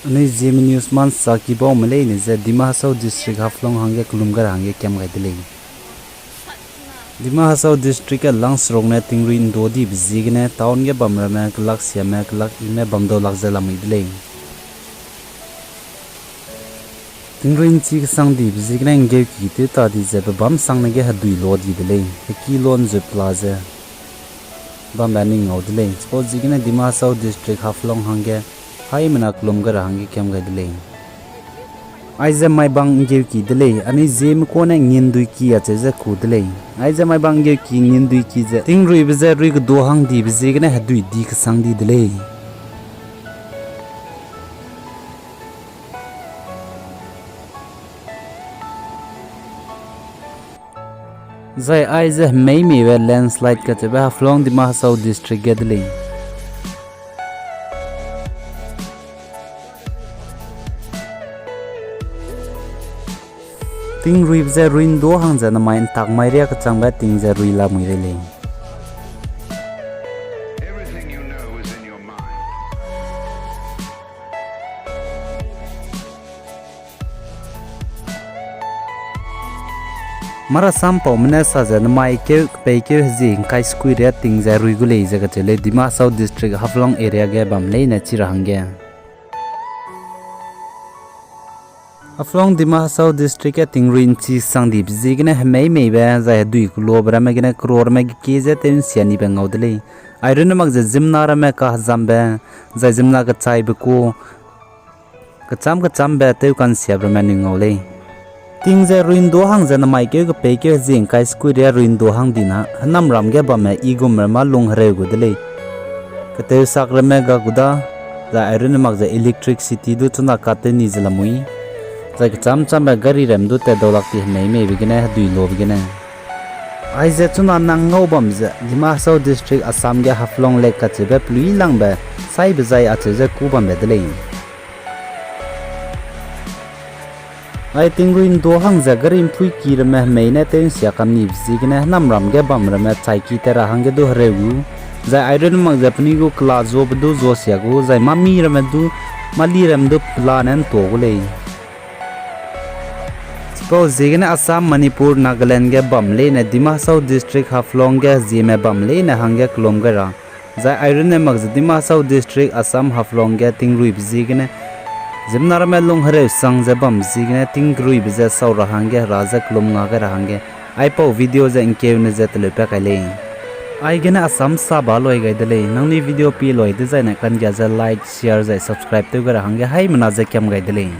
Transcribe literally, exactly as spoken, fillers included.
Anui Zeme News man sa kibaume leine ze Dima Hasao District Haflong hangge kelum gai ra hangge kiam gai de lei. Dima Hasao District ge langseruk ne tingrui ’nduâ dibe ziegene town ge bam ramme kelak siame kelak ime bam dau lak ze lamui de lei. Tingrui ’nchi kesang dibe ziegene ’nggeuki tew ta di ze pebâm sangne ge hedui la di de lei, heki la ’nzut pela ze bambe anui ngau de lei. Chipau ziegene Dima Hasao District Haflong hangge haimena kelum gai ra hangge kiam gai de lei. Aize maibang ’nggeuki de lei, anui Zeme kune Nginduiki acheu ze ku de lei. Aize maibang ’nggeuki Nginduiki ze tingruibe ze rui kedua hang dibe ziegene hedui di kesang di de lei. Zai aize hemeimeibe landslide kacheube Haflong Dima Hasao District ge de lei. Tingruibe ze rui ’nduâ hang ze namai ’ntak mai riâ kechangbe ting ze rui lamui rei lei. Marasampaume ne sa ze namai keu kepeikeu hezie ’ngkai sekui riâ ting ze rui gu lei ze kacheu lei Dima Hasao District Haflong area ge bam leine chi ra hangge. Haflong Dima Hasao District ge tingrui ’nchi sang dibe ziegene hemeimeibe zai hedui kelobe ramme gene croreme gekie ze tew ’nsia nibe ngau de lei. Airunne mak ze ziemmena ramme kahezambe, zai ziemmena kechaibe ku kechâm kechâmbe tew ka'nsiabe ramme anui ngau lei. Ting ze rui ’nduâ hang ze namai keu kepeikeu hezie ’ngkai sekui riâ rui ’nduâ hang dina, hênamram ge bamme i gum ramme lung hereu gu de lei. Ketewsak ramme ga gu da, zai airunne mak ze electricity du chuna kat tew ni ze lamui. Zai kechâm châmbe gari ram du tat dau lak ti hemeimeibe gene hedui lobe gene. Aize chuna nang ngau bam ze Dima Hasao District Assam ge Haflong Lake kacheube peluilangbe saibe zai acheu ze kû bambe de lei. Ai tingrui ’nduâ hang ze gari ’mpui ki ramme hemei ne tew ’nsia kam nibe ziegene hênamram ge bam ramme chaiki tat ra hangge du hereu gu, zai airunne mak ze penui gu kela zuabe du zuasia gu, zai mâmi ramme du, mâli ram du pela ne ’ntua gu lei. Chipau ziegene Assam, Manipur, Nagaland ge bam leine Dima Hasao District Haflong ge zieme bam leine hangge kelum gai ra. Zai airunne mak ze Dima Hasao District, Assam, Haflong ge tingruibe ziegene ziemmena ramme lung hereu sang ze bam ziegene tingruibe ze sau ra hangge hera ze kelum nga gai ra hangge aipau video ze ’ngkeune ze teleu pa kai lei. Aigene Assam saba loi gai de lei. Nangnui video pie loi dezaine kangia ze like, share zai subscribe tew gai ra hangge haimena ze kiam gai de lei.